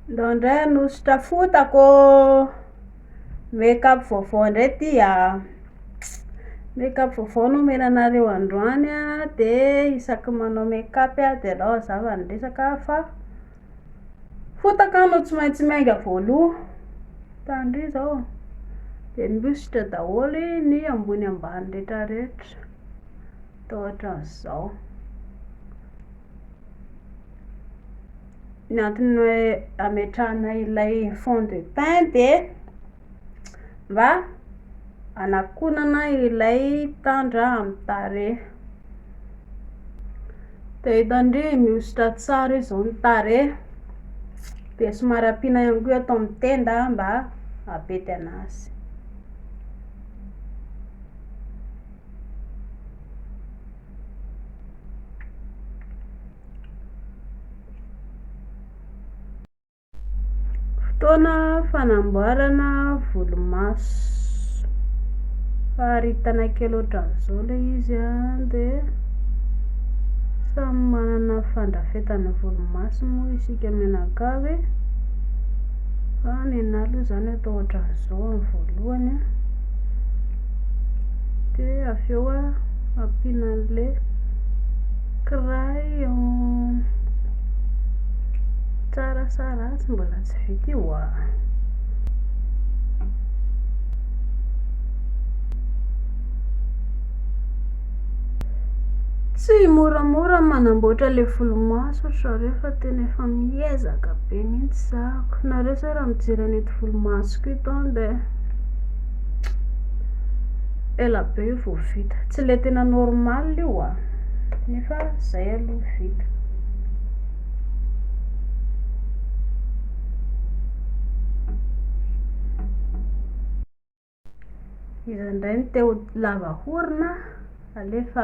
Ndao indray hanosotra fotaka ô! Make up vaovao indray ty a! Make up vaovao no omena anareo androany a, dia isaky ny manao make up aho dia alao hazava ny resaka fa fotaka no tsy maintsy miainga voaloha. Hitan-dry izao, dia mihosotra daholo ny ambony ambany rehetrarehetra, atao ohatran'izao. Ny antony hoe ametrahana ilay fond de teint dia mba hanakonana ilay tandra amin'ny tarehy. Dia hitan-dry mihosotra tsara izao ny tarehy, dia somary ampiana ihany koa atao amin'ny tenda mba hampety anazy. Fotoana fanamboarana volomaso. Faritana kely ohatran'izao ilay izy an, dia samy manana ny fandrafetana volomaso moa isika mianakavy, fa ny anah aloha izany atao ohatran'izao amin'ny voalohany an, dia avy eo an ampiana an'ilay crayon. Tsara sa ratsy mbola tsy vita io a. Tsy moramora ny manamboatra ilay volomaso ry zareo fa tena efa miezaka be mihitsy zahako. Nareo zao raha mijery an'ito volomasoko ito an dia ela be io vao vita. Tsy ilay tena normal io a, nefa izay aloha vita. Iza indray no te ho lava orona? Alefa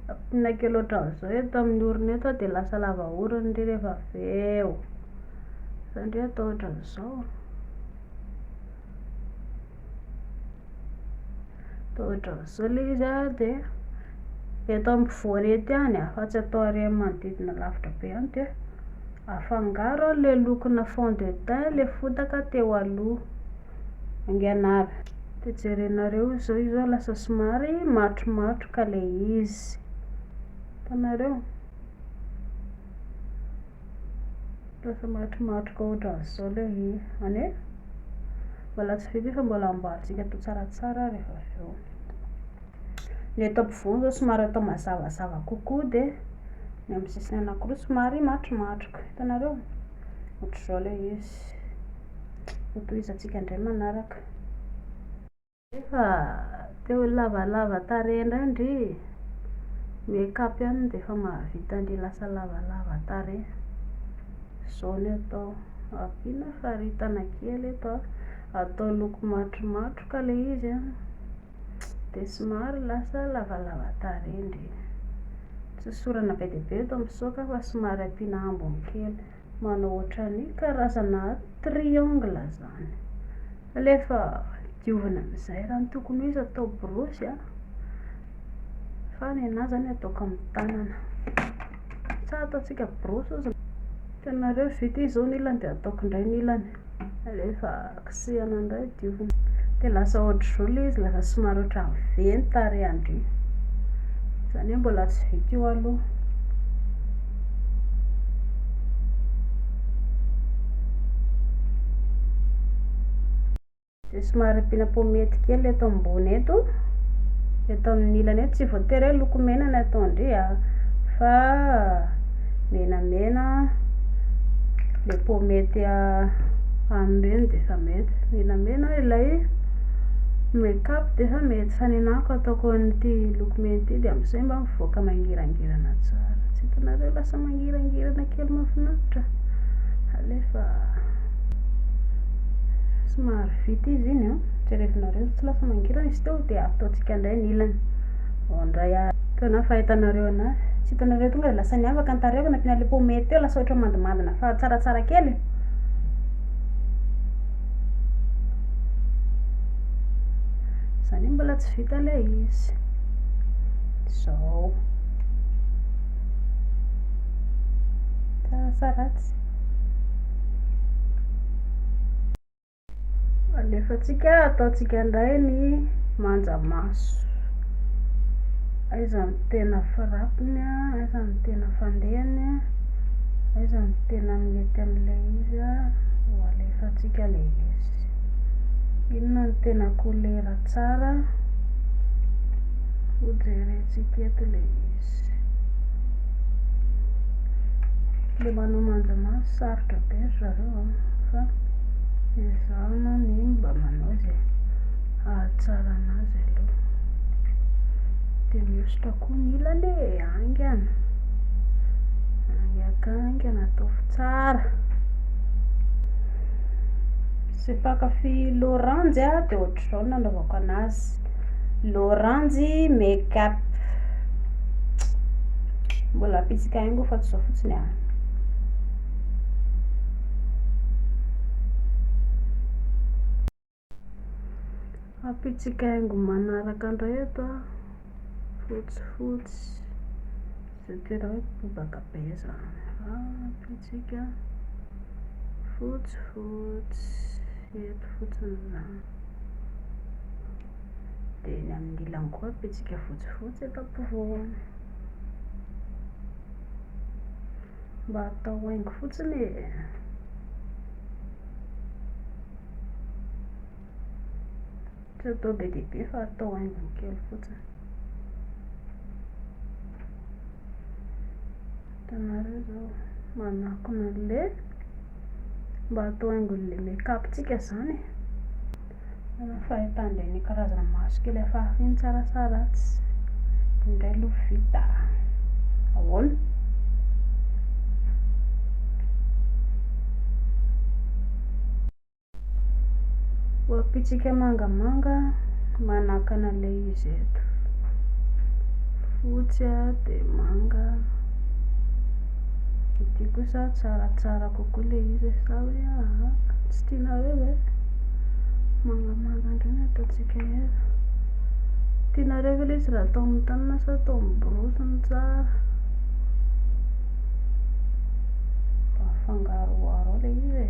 ampiana kely ohatran'izao eto amin'ny orona eto dia lasa lava orona ndry rehefa avy eo. Zao ndry atao ohatran'izao. Atao ohatran'izao ilay izy an, dia eto ampovoany eto ihany an, fa tsy atao ary amin'ny manodidina lavitra be any dia afangaro ilay lokona fond de teint ilay fotaka teo aloha. Haingana ary. Dia jerenareo izao izy izao lasa somary matromatroka ilay izy. Hitanareo? Lasa matromatroka ohatran'izao ilay izy. Any e? Mbola tsy vita io fa mbola amboarintsika atao tsaratsara rehefa avy eo. Ny eto ampovoany izao somary atao mazavazava kokoa dia ny amin'ny sisiny anankiroa somary matromatroka. Hitanareo? Ohatr'izao ilay izy. Hotohizantsika indray manaraka. Nefa te ho lavalava tarehy indray ndry, make up ihany dia efa mahavita ndry lasa lavalava tarehy. Izao ny atao, ampiana faritana kely eto an, atao loko matromatroka ilay izy an, dia somary lasa lavalava tarehy ndry. Tsy hosorana be dia be eto misoaka fa somary ampiana ambiny kely. Manao ohatran'ny karazana triangle izany. Alefa diovina amin'izay raha ny tokony ho izy atao borosy an, fa ny anà izany ataoko amin'ny tanana. Sa ataontsika borosy ozy? Hitanareo vita izy izao ny ilany dia ataoko indray ny ilany. Alefa kosehina indray diovina. Dia lasa ohatr'izao ilay izy, lasa somary ohatran'ny ve ny tarehin-dry. Izany hoe mbola tsy vita io aloha. Dia somary ampiana pomety kely eto ambony eto, eto amin'ny ilany eto, tsy voatery hoe loko mena ny ataon-dry a, fa menamena ilay pomety amin'ireny dia efa mety, menamena ilay make up dia efa mety, fa ny anah ko ataoko an'ity loko mena ity dia amin'izay mba mivoaka mangirangirana tsara, tsy hitanareo lasa mangirangirana kely mahafinaritra, alefa. Somary vita izy iny an, jerevinareo tsy lasa mangirana izy teo dia ataontsika indray ny ilany. Ao indray ary. Hitanareo fahitanareo anazy. Tsy hitanareo tonga dia lasa niavaka ny tarehiko nampiana ilay pomade teo lasa ohatran'ny mandimandina fa tsaratsara kely. Izany hoe mbola tsy vita ilay izy. Izao. Tsara. sa ratsy? Alefantsika ataontsika indray ny manja maso. Aiza no tena frappe-ny, aiza no tena fandehany, aiza no tena mety amin'ilay izy, ho alefantsika ilay izy. Inona no tena couleur tsara, ho jerentsika eto ilay izy. Ilay manao manja maso sarotra be ry zareo a, fa ezahana ny mba manao izay hahatsara anazy aloha. Dia mihosotra koa ny ilany e, haingana, haingankaingana, ataovy tsara. Izay mpankafy loranjy dia ohatr'izao no nanaovako anazy, loranjy make up. Mbola ampitsika haingo fa tsy izao fotsiny a. Ampitsika haingo manaraka indray eto a, fotsifotsy, izay tena hoe bobaka be izany, ampitsika fotsifotsy eto fotsiny izany, dia ny amin'ny ilany koa ampitsika fotsifotsy eto ampovoany, mba atao haingo fotsiny e. Tsy atao be dia be fa atao haingony kely fotsiny. Hitanareo izao manakona an'ilay mba atao haingon'ilay make-up tsika izany e. Ny fahitan'ireny karazana maso kely hafahafa iny tsara sa ratsy? Indray aloha vita. Ahoana? Ho ampitsika mangamanga manakana ilay izy eto. Fotsy dia manga. Ity kosa tsaratsara kokoa ilay izy sa hoe aa tsy tianareo ve? Mangamanga indray no ataontsika eto. Tianareo ve ilay izy raha atao amin'ny tanana sa atao amin'ny borosy no tsara? Mba afangaroharo ao ilay izy e.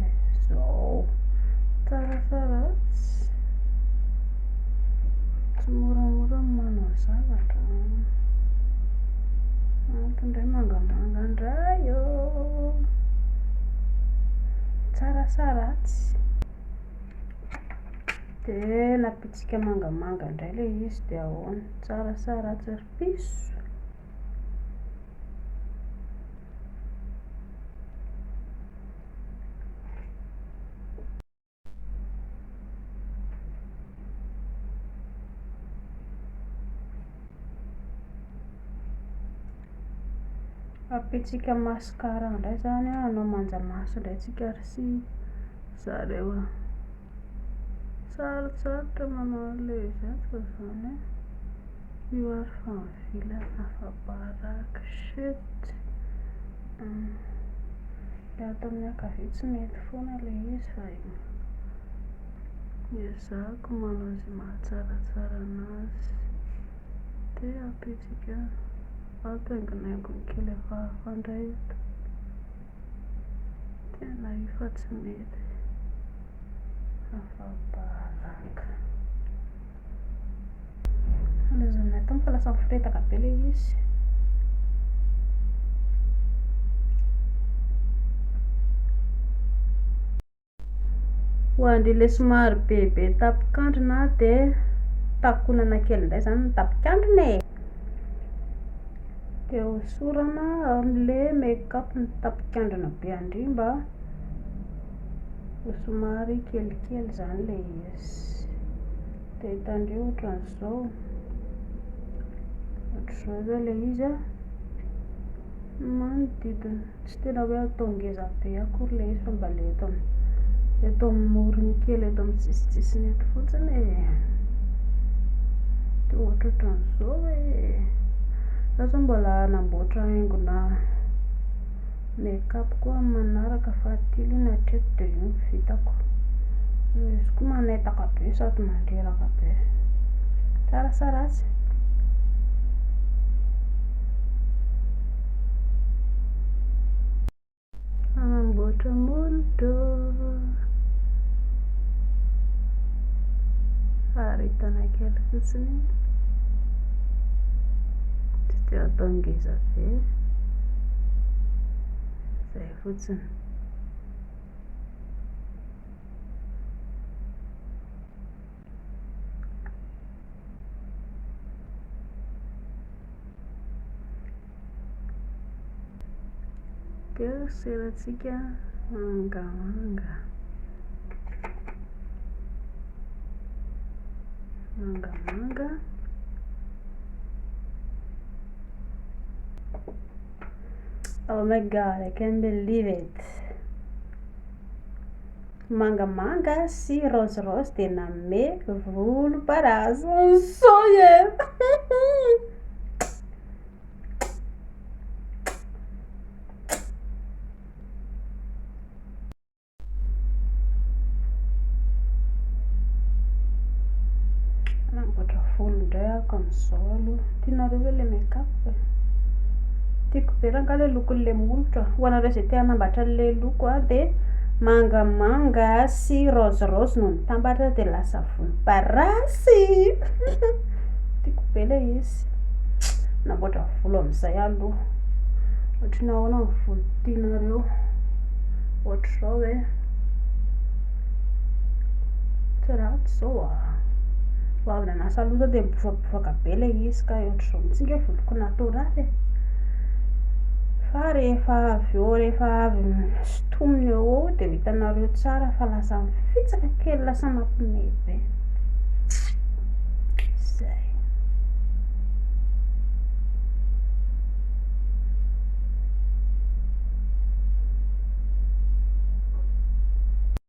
Zao. Tsara sa ratsy? Tsy moramora ny manao zavatra an. Ato indray mangamanga indray ô. Tsara sa ratsy? Dia nampitsika mangamanga indray ilay izy dia ahoana? Tsara sa ratsy ry piso? Ampitsika mascara indray zany an, hanao manja maso indray tsika ry sy zareo a. Sarotsarotra manao an'ilay izy ato fa zany an. Io ary fa mivilana afa-baraka, chut. Ilay ato amin'ny ankavia tsy mety foana ilay izy fa ezahako manao izay mahatsaratsara anazy. Dia ampitsika ato haingonaingony kely hafahafa indray eto. Tena io fa tsy mety. Afa-baraka. Lozanay tao fa lasa miforetaka be ilay izy. Ho an-dry ilay somary bebe tapikandrina dia takonana kely indray izany ny tapikandrina e. Dia hosorana amin'ilay make up ny tapikandrina be an-dry mba ho somary kelikely izany ilay izy. Dia hitan-dry ohatran'izao, ohatr'izao izao ilay izy an, manodidina. Tsy tena hoe atao ngeza be akory ilay izy fa mba ilay eto amin'ny eto amin'ny morony kely eto amin'ny sisitsisiny eto fotsiny e. Dia ohatrohatran'izao e. Za zao mbola hanamboatra haingona make up koa amin'ny manaraka fa ity aloha ny hatreto dia io no vitako. Ilay izy koa manetaka be sady mandreraka be. Tsara sa ratsy? kely fotsiny, tsy dia atao ngeza be, izay fotsiny. Dia serantsika mangamanga. Mangamanga. Oh my god, I can't believe it. Mangamanga sy rose rose dia nanome volomparasy. So yeah! Hanamboatra volo indray aho amin'izao aloha. Tianareo ve ilay make up e? Tiako be rangahy ilay lokon'ilay molotra. Ho anareo izay te hanambatra an'ilay loko dia mangamanga sy rose rose no mitambatra dia lasa volomparasy. Tiako be ilay izy. Hanamboatra volo amin'izay aho aloha. Ohatry ny ahoana ny volo tianareo? Ohatr'izao ve? Tsy ratsy izao a! Vao avy nanasa loha izao dia mibofabofaka be ilay izy ka ohatr'izao mihitsy ange voloko natoraly e! Fa rehefa avy eo, rehefa avy sintomina eo eo dia ho hitanareo tsara fa lasa mifitsaka kely, lasa mampiomehy be.